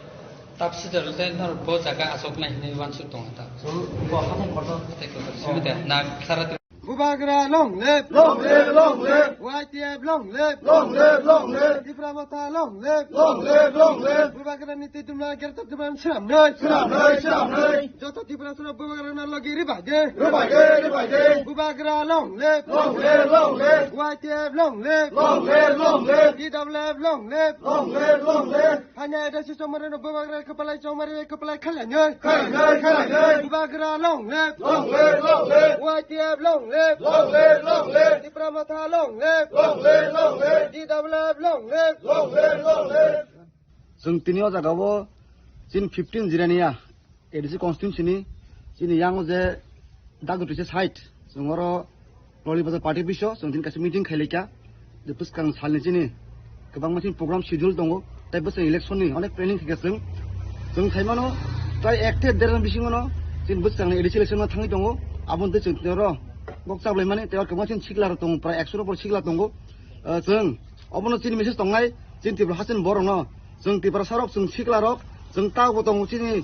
Tapsi dol tei norok bo jaga asok nai hinwi uansuk tongo ta. Chwng bo hathai kotor. Hathai kotor. Simi de, na sara Bubagra long live! Long live, long live! Y T F long live! Long live, long live! Tipra Motha long live! Long live, long live! Bubagra ni twi dumla gerta dumla swnamnai! Swnamnai, swnamnai! Joto Tiprasarok Bubagrano logi rwbaide. Rwbaide, rwbaide. Bubagra long live. Long live, long live. Y T F long live. Long live, long live. T W F long live. Long live, long live. Haino A D C chongmarino Bubagra kwplai chongmari kwplai khlainai. Khlainai, khlainai. Bubagra long live. Long live, long live. Y T F long live. Long live, long live. Tipra Motha long live. Long live, long live. T W F long live. Long live, long live. Chwng tini o jaga o chini fifteen jiraniya A D C constituency ni chini yang o je Dagutui se side, chwng oro Loli Bazar party biso chwng tini kaisa meeting khailai kha. Je bwskang salni chini kwbangma chini program schedule tongo, tei bwskang election ni onek planning khaikha chwng. Chwng khaimano tai ek tei der bisingo no chini bwskangni A D C election no thangwi tongo. Aboni tei chwng tei oro bok chaplaimani tei oro kwbangma chini sikla rok tongo, prai ekso rok sikla tongo. Ah, chwng obono chini message tongnai, chini Tripura hasteni borokno, chwng Tiprasarok, chwng siklarok, chwng tabukbo tongo chini,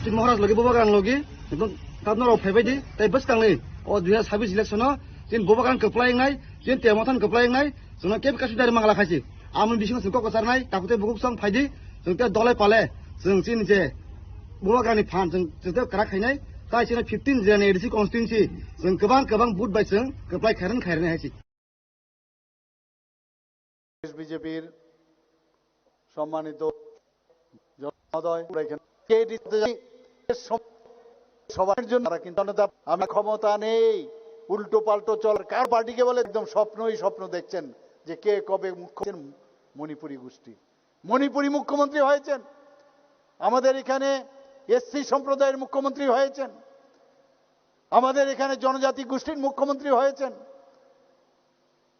chini Maharaj logi, Bubagrani logi, ekdom tabukno rok phaibaidi, tei bwskangni o dui hajar sabbish election-o chini Bubagrani kwplai wngnai, chini T M Mothan kwplai wngnai, chwngno kebo kaisa dari mangla khaisi. Amoni bisingo chwng kok kwcharnai, takhuk tei bukhuk song phaidi, chwng tei dole pale, chwng chini je Bubagrani phan chwng, chwng tei kwrak khainai, tai chini fifteen jirani A D C constituency, chwng kwbang kwbang vote bai chwng kwplai khairani khairani haisi. বিজেপির সম্মানিত জনমহোদয়, আমরা এখানে কে দিতে যাই? সব-, সবার জন্য তারা কিন্তু জনতা, আমরা ক্ষমতা নেই, উল্টো পাল্টো চল। কার পার্টিকে বলে একদম স্বপ্নই স্বপ্ন দেখছেন যে কে কবে মুখ্যমন্ত্রী। মণিপুরী গোষ্ঠী, মণিপুরী মুখ্যমন্ত্রী হয়েছেন, আমাদের এখানে এসসি সম্প্রদায়ের মুখ্যমন্ত্রী হয়েছেন, আমাদের এখানে জনজাতি গোষ্ঠীর মুখ্যমন্ত্রী হয়েছেন,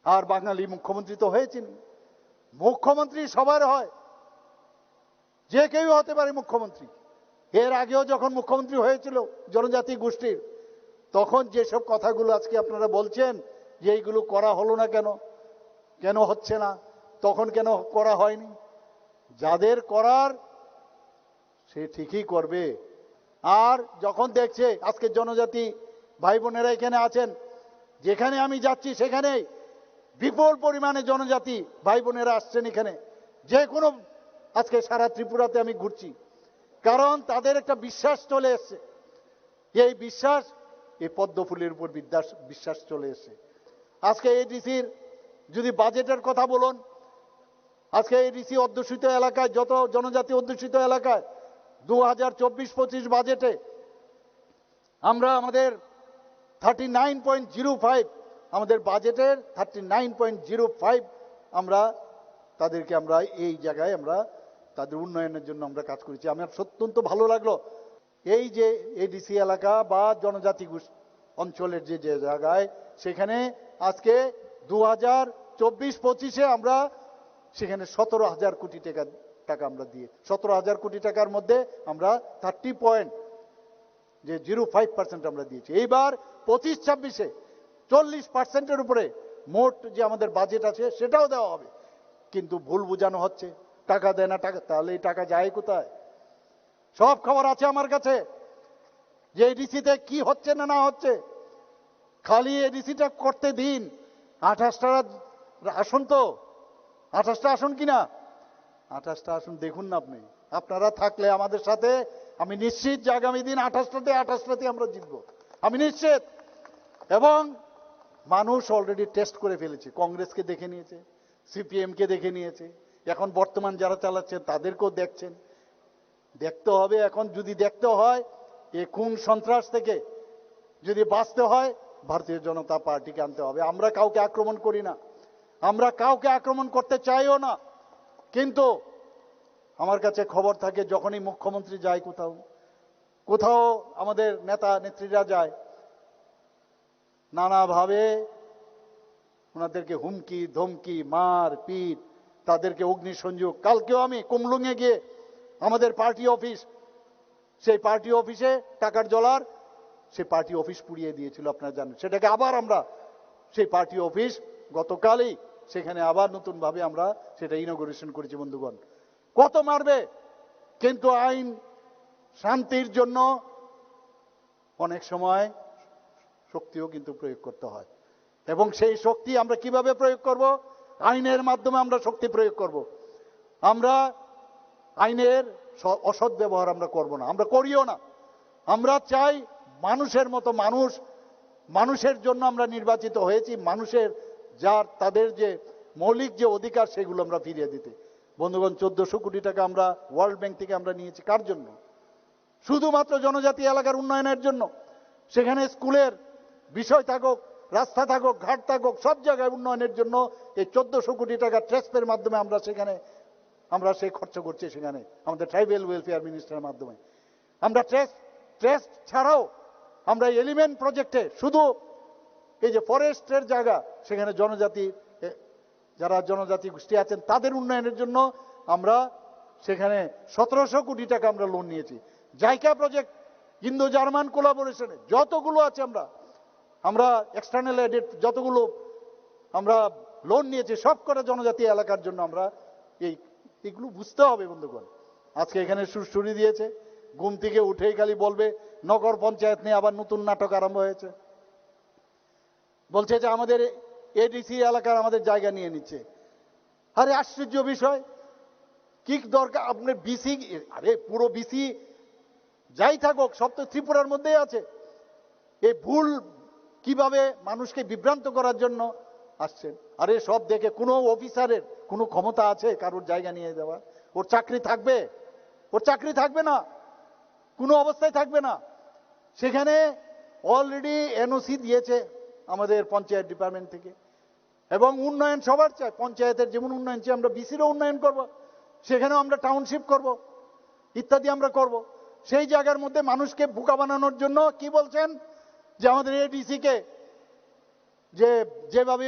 আর বাঙালি মুখ্যমন্ত্রী তো হয়েছেন। মুখ্যমন্ত্রী সবার হয়, যে কেউ হতে পারে মুখ্যমন্ত্রী। এর আগেও যখন মুখ্যমন্ত্রী হয়েছিল জনজাতি গোষ্ঠীর, তখন যেসব কথাগুলো আজকে আপনারা বলছেন যে এইগুলো করা হলো না কেন, কেন হচ্ছে না, তখন কেন করা হয়নি, যাদের করার সে ঠিকই করবে। আর যখন দেখছে আজকে জনজাতি ভাই বোনেরা এখানে আছেন, যেখানে আমি যাচ্ছি সেখানেই বিপুল পরিমাণে জনজাতি ভাই বোনেরা আসছেন এখানে, যে কোনো, আজকে সারা ত্রিপুরাতে আমি ঘুরছি, কারণ তাদের একটা বিশ্বাস চলে এসছে। এই বিশ্বাস, এই পদ্ম ফুলের উপর বিদ্যাস-, বিশ্বাস চলে এসছে। আজকে এডিসির যদি বাজেটের কথা বলুন, আজকে এডিসি অধ্যুষিত এলাকায়, যত জনজাতি অধ্যুষিত এলাকায় দু হাজার চব্বিশ পঁচিশ বাজেটে আমরা আমাদের thirty nine point zero five, আমাদের বাজেটের thirty nine point zero five আমরা তাদেরকে, আমরা এই জায়গায় আমরা তাদের উন্নয়নের জন্য আমরা কাজ করেছি। আমার অত্যন্ত ভালো লাগলো। এই যে এডিসি এলাকা বা জনজাতি গোষ্-, অঞ্চলের যে, যে জায়গায়, সেখানে আজকে দু হাজার চব্বিশ পঁচিশে আমরা সেখানে সতেরো হাজার কোটি টাকা, টাকা আমরা দিয়ে, সতেরো হাজার কোটি টাকার মধ্যে আমরা থার্টি পয়েন্ট, যে জিরো ফাইভ পার্সেন্ট আমরা দিয়েছি। এইবার পঁচিশ ছাব্বিশে চল্লিশ পার্সেন্টের উপরে মোট যে আমাদের বাজেট আছে, সেটাও দেওয়া হবে। কিন্তু ভুল বোঝানো হচ্ছে, টাকা দেয় না, টাকা, তাহলে এই টাকা যায় কোথায়? সব খবর আছে আমার কাছে যে এডিসিতে কি হচ্ছে না না হচ্ছে। খালি এডিসিটা করতে দিন, আঠাশটা আসন তো, আঠাশটা আসন কিনা, আঠাশটা আসন দেখুন না আপনি। আপনারা থাকলে আমাদের সাথে, আমি নিশ্চিত যে আগামী দিন আঠাশটাতে, আঠাশটাতে আমরা জিতবো, আমি নিশ্চিত। এবং মানুষ অলরেডি টেস্ট করে ফেলেছে, কংগ্রেসকে দেখে নিয়েছে, সিপিএম কে দেখে নিয়েছে, এখন বর্তমান যারা চালাচ্ছেন তাদেরকেও দেখছেন। দেখতে হবে, এখন যদি দেখতে হয়, এ খুন সন্ত্রাস থেকে যদি বাঁচতে হয়, ভারতীয় জনতা পার্টিকে আনতে হবে। আমরা কাউকে আক্রমণ করি না, আমরা কাউকে আক্রমণ করতে চাইও না, কিন্তু আমার কাছে খবর থাকে, যখনই মুখ্যমন্ত্রী যায় কোথাও, কোথাও আমাদের নেতা নেত্রীরা যায়, নানাভাবে ওনাদেরকে হুমকি, ধমকি, মার, পিট, তাদেরকে অগ্নিসংযোগ। কালকেও আমি কুমলুঙে গিয়ে আমাদের পার্টি অফিস, সেই পার্টি অফিসে টাকার জলার, সেই পার্টি অফিস পুড়িয়ে দিয়েছিল, আপনারা জানেন। সেটাকে আবার আমরা, সেই পার্টি অফিস গতকালই সেখানে আবার নতুনভাবে আমরা সেটা ইনোগুরেশন করেছি, বন্ধুগণ। কত মারবে, কিন্তু আইন শান্তির জন্য অনেক সময় শক্তিও কিন্তু প্রয়োগ করতে হয়। এবং সেই শক্তি আমরা কিভাবে প্রয়োগ করব? আইনের মাধ্যমে আমরা শক্তি প্রয়োগ করব। আমরা আইনের স-, অসৎ ব্যবহার আমরা করব না, আমরা করিও না। আমরা চাই মানুষের মতো মানুষ, মানুষের জন্য আমরা নির্বাচিত হয়েছি, মানুষের যার, তাদের যে মৌলিক যে অধিকার, সেগুলো আমরা ফিরিয়ে দিতে। বন্ধুগণ, চোদ্দশো কোটি টাকা আমরা ওয়ার্ল্ড ব্যাংক থেকে আমরা নিয়েছি। কার জন্য? শুধুমাত্র জনজাতি এলাকার উন্নয়নের জন্য। সেখানে স্কুলের বিষয় থাকুক, রাস্তা থাকুক, ঘাট থাকুক, সব জায়গায় উন্নয়নের জন্য এই চোদ্দশো কোটি টাকা ট্রাস্টের মাধ্যমে আমরা সেখানে, আমরা সেই খরচ করছি। সেখানে আমাদের ট্রাইবাল ওয়েলফেয়ার মিনিস্টারের মাধ্যমে আমরা ট্রাস্ট, ট্রাস্ট ছাড়াও আমরা এলিমেন্ট প্রজেক্টে শুধু এই যে ফরেস্টের জায়গা, সেখানে জনজাতি, এ, যারা জনজাতি গোষ্ঠী আছেন, তাদের উন্নয়নের জন্য আমরা সেখানে সতেরোশো কোটি টাকা আমরা লোন নিয়েছি। জাইকা প্রজেক্ট, ইন্দো জার্মান কোলাবোরেশনে যতগুলো আছে, আমরা, আমরা এক্সটার্নাল এডেড যতগুলো আমরা লোন নিয়েছি, সব কটা জনজাতি এলাকার জন্য আমরা এই, এগুলো বুঝতে হবে, বন্ধুগণ। আজকে এখানে সুরসুরি দিয়েছে, ঘুম থেকে উঠেই খালি বলবে নগর পঞ্চায়েত নিয়ে আবার নতুন নাটক আরম্ভ হয়েছে। বলছে যে আমাদের এডিসি এলাকার আমাদের জায়গা নিয়ে নিচ্ছে। আরে, আশ্চর্য বিষয়, কি দরকার আপনার বিসি? আরে, পুরো বিসি যাই থাকুক, সব তো ত্রিপুরার মধ্যেই আছে। এই ভুল কিভাবে মানুষকে বিভ্রান্ত করার জন্য আসছেন। আরে, সব দেখে কোনো অফিসারের কোনো ক্ষমতা আছে কারোর জায়গা নিয়ে যাওয়া? ওর চাকরি থাকবে? ওর চাকরি থাকবে না, কোনো অবস্থায় থাকবে না। সেখানে অলরেডি এনওসি দিয়েছে আমাদের পঞ্চায়েত ডিপার্টমেন্ট থেকে। এবং উন্নয়ন সবার চাই, পঞ্চায়েতের যেমন উন্নয়ন চাই, আমরা বিসিরও উন্নয়ন করব, সেখানেও আমরা টাউনশিপ করব, ইত্যাদি আমরা করব। সেই জায়গার মধ্যে মানুষকে বোকা বানানোর জন্য কি বলছেন, যে আমাদের এডিসি কে যে যেভাবে